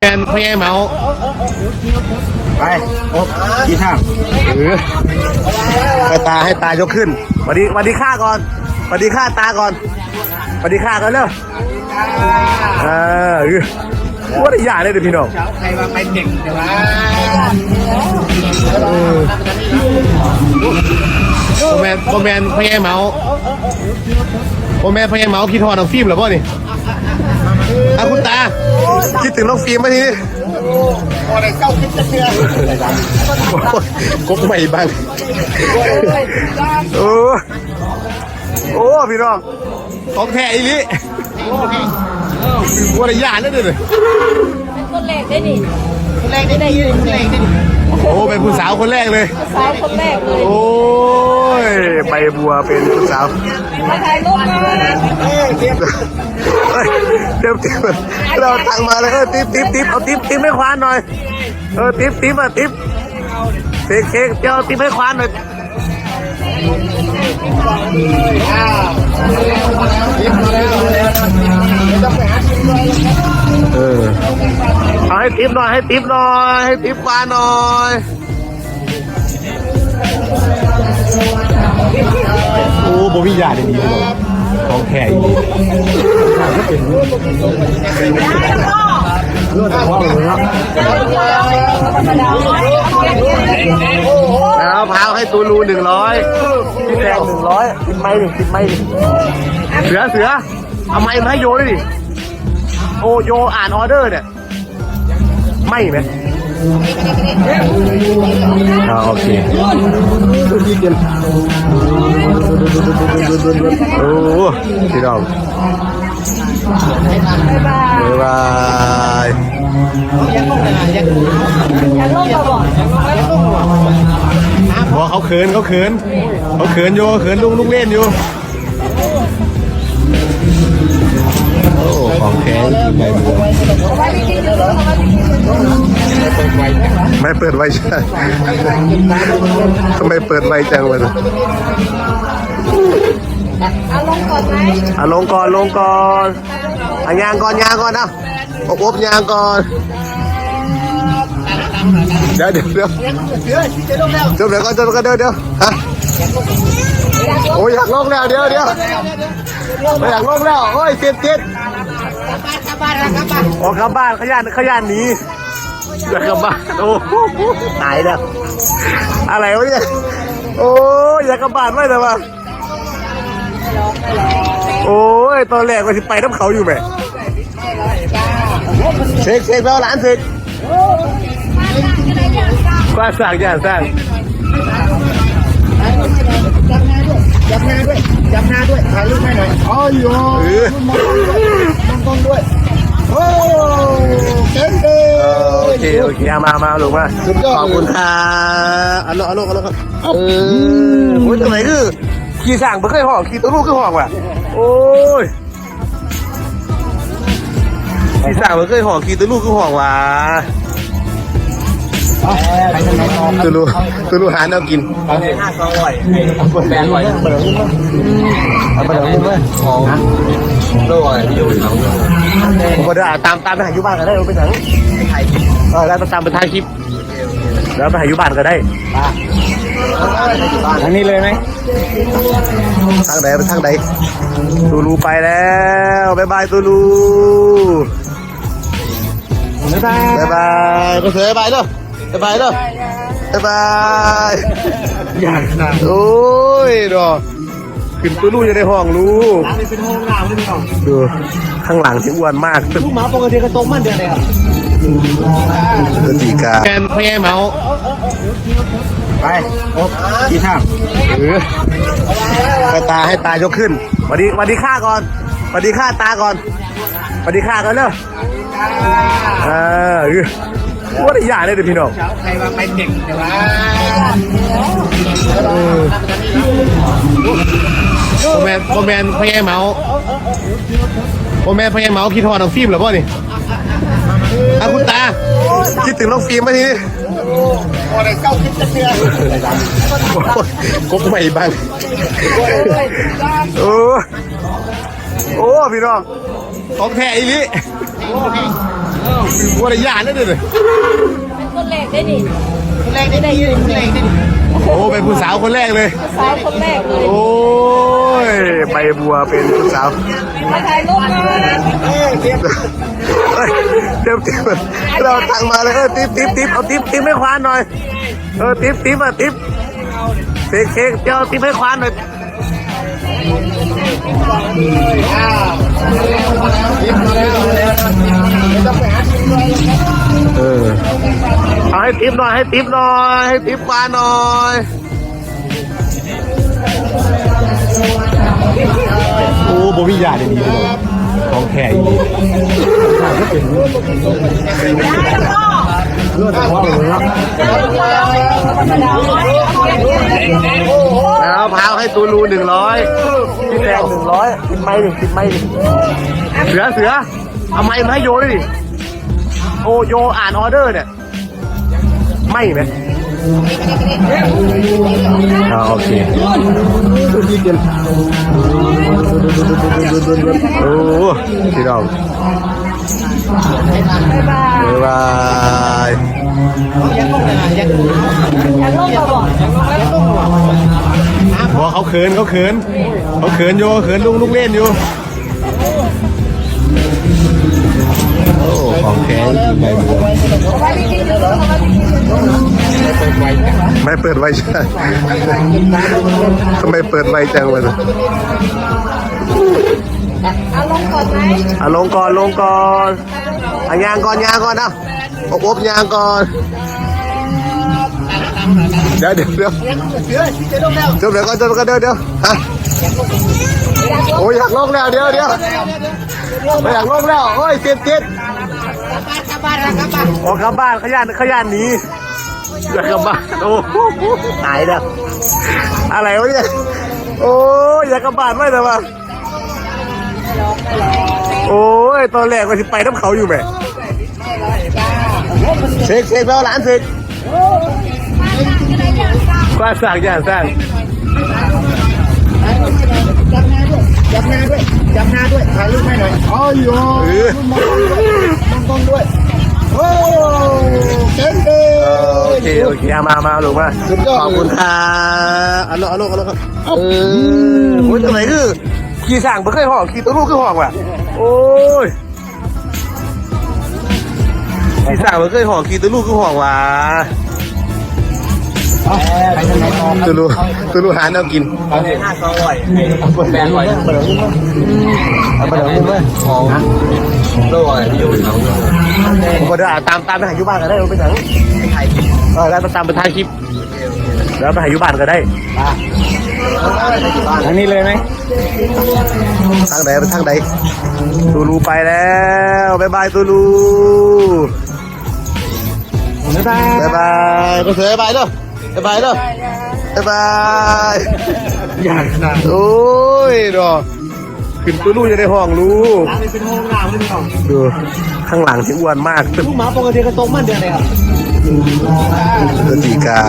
ແມ່ນພໍ່ໃຫຍ່ເມົາ ໄປ ໂອ້ ກິນທາງ ເອີ ໃຫ້ຕາ ໃຫ້ຕາຍົກຂຶ້ນ ຫວັດດີ ຫວັດດີຄ່າກ່ອນ ຫວັດດີຄ່າຕາກ່ອນ ຫວັດດີຄ່າກ່ອນເດີ ເອີ ບໍ່ໄດ້ຢ້ານເດ້ພີ່ນ້ອງ ໃຄວ່າໄປເກັ່ງແຕ່ວ່າ ເອີ ບໍ່ແມ່ນ ບໍ່ແມ່ນພໍ່ໃຫຍ່ເມົາ ບໍ່ແມ່ນພໍ່ໃຫຍ່ເມົາ ຄິດຮອດນ້ອງຟິມແລ້ວບໍ່ນີ້? ອາ ຄຸນຕາ ຄິດເຖິງນ້ອງຟິມມາທີນີ້ ບໍ່ໄດ້ເຊົາຄິດຈັກເທື່ອ ໂອ້ຍ ກົບໄມ້ບັງ ໂອ້ ໂອ້ ພີ່ນ້ອງ ຂອງແທ້ອີ່ຫຼີ ບໍ່ໄດ້ຢ້ານເດ້ນີ້ ເປັນຄົນແລກເດ້ນີ້ ຄົນແລກເດ້ນີ້ ຄົນແລກເດ້ນີ້ ໂອ້ ເປັນຜູ້ສາວຄົນແລກເລີຍ ຜູ້ສາວຄົນແລກເລີຍ ໂອ້ຍ ໃບບົວເປັນຜູ້ສາວ ມາຖ່າຍຮູບກ່ອນ ເອີ ຕຽມ ເອີຍ ຕຽມ ຕຽມ ເອົາຕັງມາເລີຍ ເອີ ຕິບ ຕິບ ຕິບ ເອົາຕິບ ຕິບໃຫ້ຄວານໜ່ອຍ ເອີ ຕິບ ຕິບ ອ່ະ ຕິບ ເຊັກ ເຊັກ ເຈົ້າຕິບໃຫ້ຄວານໜ່ອຍ ເອີ ເອົາໃຫ້ຕິບໜ່ອຍ ໃຫ້ຕິບໜ່ອຍ ໃຫ້ຕິບຄວານໜ່ອຍ ໂອ້ ບໍ່ມີຢາດີໆ ຂອງແທ້ອີ່ຫຼີ ເອົາ ພາວໃຫ້ຕູລູໜຶ່ງຮ້ອຍ ພີ່ແຊມໜຶ່ງຮ້ອຍ ຕິດໄມນີ້ ຕິດໄມນີ້ ເສືອ ເສືອ ເອົາໄມມາໃຫ້ໂຢດ້ວຍນີ້ ໂອ ໂຢອ່ານອໍເດີເນຍ ໄມແມ ອ່າ ໂອເຄ ໂອ້ ພີ່ນ້ອງ ບາຍບາຍ ບາຍບາຍ ບໍ່ ເຂົາເຂີນ ເຂົາເຂີນ ເຂົາເຂີນຢູ່ ເຂີນລຸງ ລຸງເລ່ນຢູ່. ໂອ້ ຂອງແທ້ ໃບບົວ ໄມ້ເປີດໄວ ທຳໄມເປີດໄວຈັງວະ? ເອົາລົງກ່ອນໄໝ? ເອົາລົງກ່ອນ ລົງກ່ອນ ອ່ະ ຍ່າງກ່ອນ ຍ່າງກ່ອນເນາະ. ອົບໆ ຍ່າງກ່ອນ ດຽວ ດຽວ ດຽວ ຈົບແລ້ວກ່ອນ ຈົບແລ້ວກ່ອນ ດຽວ ດຽວ ຮະ ໂອ້ຍ ຢາກລົງແລ້ວ ດຽວ ດຽວ ຢາກລົງແລ້ວ ໂອ້ຍ ເຈັບ ເຈັບ ອອກກັບບ້ານ ຂະຫຍານ ຂະຫຍານໜີ ຢາກກັບບ້ານ ໂອ້ ຕາຍແລ້ວ ອະໄລວະເນຍ ໂອ້ຍ ຢາກກັບບ້ານໄວແຕ່ວ່າ ໂອ້ຍ ຕອນແລກວ່າຊິໄປນຳເຂົາຢູ່ແໝ່ ເຊັກ ເຊັກ ແປວ່າຫຼານເຊັກ ກວ່າສ້າງ ຢ້ານສ້າງ ຈັບໜ້າດ້ວຍ ຈັບໜ້າດ້ວຍ ຖ່າຍຮູບໃຫ້ໜ່ອຍ ໂອ້ຍ ເອີ ມອງກ້ອງດ້ວຍ ໂອ້ ເກັ່ງເດີ ໂອເຄ ໂອເຄ ເອົາມາ ມາ ລົງມາ ສຸດຍອດ ຂອບຄຸນຄ່າ ອາໂລ ອາໂລ ອາໂລ ເອີ ໂອ້ຍ ຈັ່ງໃດຄື ຂີ່ຊ້າງບໍ່ເຄີຍຮ້ອງ ຂີ່ໂຕລູກຄືຮ້ອງວ່າ ໂອ້ຍ ຂີ່ຊ້າງບໍ່ເຄີຍຮ້ອງ ຂີ່ໂຕລູກຄືຮ້ອງວ່າ ໂຕລູກ ໂຕລູກຫາແນວກິນ ເອົາໄປເດີ ເອົາໄປເດີ ຕາມ ຕາມໄປຫາຢູ່ບ້ານກໍໄດ້ ບໍ່ເປັນຫຍັງ ເອີ ແລ້ວຕາມໄປຖ່າຍຄລິບ. ແລ້ວໄປຫາຢູ່ບ້ານກໍໄດ້ ທາງນີ້ເລີຍໄໝ? ທາງໃດ ໄປທາງໃດ? ຕູລູໄປແລ້ວ ບາຍບາຍຕູລູ ບາຍບາຍ ບາຍບາຍ ໄປເດີ ບາຍບາຍເດີ ບາຍບາຍ ໂອ້ຍເນາະ. ຂຶ້ນຕູ້ລູກ ຢູ່ໃນຫ້ອງລູກ ເປັນຫ້ອງນ້ຳເດ້ພີ່ນ້ອງ ດູ ຂ້າງຫຼັງທີ່ອ້ວນມາກ ລູກໝາປົກກະຕິກະຕົກມັນເດືອນໃດ? ກະຕິກາ ແມ່ນພໍ່ໃຫຍ່ເມົາ ໄປ ໂອ້ ຂີ້ທາງ ເອີ ໃຫ້ຕາ ໃຫ້ຕາຍົກຂຶ້ນ ຫວັດດີ ຫວັດດີຄ່າກ່ອນ ຫວັດດີຄ່າຕາກ່ອນ ຫວັດດີຄ່າກ່ອນເດີ. ອ່າ ບໍ່ໄດ້ຢ້ານເດ້ພີ່ນ້ອງ ໃຄວ່າໄປເກັ່ງແຕ່ວ່າ ເອີ ບໍ່ແມ່ນ ບໍ່ແມ່ນພໍ່ໃຫຍ່ເມົາ ບໍ່ແມ່ນພໍ່ໃຫຍ່ເມົາ ຄິດຮອດນ້ອງຟິມແລ້ວບໍ່ນີ້? ອາ ຄຸນຕາ ຄິດເຖິງນ້ອງຟິມມາທີນີ້ ບໍ່ໄດ້ເຊົາຄິດຈັກເທື່ອ ໂອ້ຍ ກົບໄມ້ບັງ ໂອ້ ໂອ້ ພີ່ນ້ອງ ຂອງແທ້ອີ່ຫຼີ ໂອ້ ບໍ່ໄດ້ຢ້ານເດ້ນີ້ ເປັນຄົນແລກເດ້ນີ້ ຄົນແລກເດ້ນີ້ ຄົນແລກເດ້ນີ້ ໂອ້ ເປັນຜູ້ສາວຄົນແລກເລີຍ ສາວຄົນແລກເລີຍ ໂອ້ຍ ໃບບົວເປັນຜູ້ສາວ ມາຖ່າຍຮູບກ່ອນ ເອີ ຕຽມ ເອີຍ ຕຽມ ຕຽມ ເອົາຕັງມາເລີຍ ເອີ ຕິບ ຕິບ ຕິບ ເອົາຕິບ ຕິບໃຫ້ຄວານໜ່ອຍ ເອີ ຕິບ ຕິບ ອ່ະ ຕິບ ເຊັກ ເຊັກ ເຈົ້າຕິບໃຫ້ຄວານໜ່ອຍ. ເອີ ເອົາໃຫ້ຕິບໜ່ອຍ ໃຫ້ຕິບໜ່ອຍ ໃຫ້ຕິບຄວານໜ່ອຍ ໂອ້ ບໍ່ມີຢາດີໆ ພີ່ນ້ອງ ຂອງແທ້ອີ່ຫຼີ. ເອົາ ພາວໃຫ້ຕູລູໜຶ່ງຮ້ອຍ ພີ່ແຕງໜຶ່ງຮ້ອຍ ຕິດໄມໜຶ່ງ ຕິດໄມໜຶ່ງ ເສືອ ເສືອ ເອົາໄມມາໃຫ້ໂຢດ້ວຍນີ້ ໂອ ໂຢອ່ານອໍເດີເນຍ ໄມແມ ອ່າ ໂອເຄ ໂອ້ ພີ່ນ້ອງ ບາຍບາຍ ບາຍບາຍ ບໍ່ ເຂົາເຂີນ ເຂົາເຂີນ ເຂົາເຂີນຢູ່ ເຂີນລຸງ ລຸງເລ່ນຢູ່ ໂອ້ ຂອງແທ້ ໃບບົວ ໄມເປີດໄວ ໄມເປີດໄວຈັງ ໄມເປີດໄວຈັງ ວ່າຊັ້ນ ເອົາລົງກ່ອນໄໝ ເອົາລົງກ່ອນ ລົງກ່ອນ ອ່ະ ຍ່າງກ່ອນ ຍ່າງກ່ອນ ເອົາ ອົບໆ ຍ່າງກ່ອນ ດຽວ ດຽວ ດຽວ ຈົບແລ້ວກ່ອນ ຈົບແລ້ວກ່ອນ ດຽວ ດຽວ ຮະ ໂອ້ຍ ຢາກລົງແລ້ວ ດຽວ ດຽວ ບໍ່ຢາກລົງແລ້ວ ໂອ້ຍ ເຈັບ ເຈັບ ອອກກັບບ້ານ ຂະຫຍານ ຂະຫຍານໜີ ຢາກກັບບ້ານ ໂອ້ ຕາຍແລ້ວ ອະໄລວະເນຍ ໂອ້ຍ ຢາກກັບບ້ານໄວແຕ່ວ່າ ໂອ້ຍ ຕອນແລກວ່າຊິໄປນຳເຂົາຢູ່ແໝ່ ເຊັກ ເຊັກ ແປວ່າຫຼານເຊັກ ກວ່າສ້າງ ຢ້ານສ້າງ ຈັບໜ້າດ້ວຍ ຈັບໜ້າດ້ວຍ ຖ່າຍຮູບໃຫ້ໜ່ອຍ ໂອ້ຍ ເອີ ມອງກ້ອງດ້ວຍ ໂອ້ ເກັ່ງເດີ້ ໂອເຄ ໂອເຄ ເອົາມາ ເອົາມາ ເອົາລົງມາ ສຸດຍອດ ຂອບຄຸນຄ່າ ເອົາລົງ ເອົາລົງ ເອົາລົງ ເອີ ໂອ້ຍ ຈັ່ງໃດຄື ຂີ່ຊ້າງບໍ່ເຄີຍຮ້ອງ ຂີ່ໂຕລູກຄືຮ້ອງວ່າ ໂອ້ຍ ຂີ່ຊ້າງບໍ່ເຄີຍຮ້ອງ ຂີ່ໂຕລູກຄືຮ້ອງວ່າ ໂຕລູກ ໂຕລູກຫາແນວກິນ ເອົາແປດຮ້ອຍ ເອົາໄປເອົາເງິນມາ ບໍ່ໄດ້ ຕາມ ຕາມໄປຫາຢູ່ບ້ານກໍໄດ້ ບໍ່ເປັນຫຍັງ ເອີ ແລ້ວຕາມໄປຖ່າຍຄລິບ ແລ້ວໄປໃຫ້ຢູ່ບ້ານກໍໄດ້ ທາງນີ້ເລີຍໄໝ? ທາງໃດ ໄປທາງໃດ? ຕູລູໄປແລ້ວ ບາຍບາຍ ຕູລູ ບາຍບາຍ ບາຍບາຍ ກໍເຊີບາຍບາຍເດີ ບາຍບາຍເດີ ບາຍບາຍ ຢ່າຂະໜາດ ໂອ້ຍເນາະ. ຂຶ້ນຕູ້ລູກ ຈະໄດ້ຫ້ອງລູກ ເປັນຫ້ອງນ້ຳເລີຍພີ່ນ້ອງ ເອີ ຂ້າງຫຼັງທີ່ອ້ວນມາກ ລູກໝາປົກກະຕິກໍຕົກມັນແດງເລີຍ ກະຕິກາ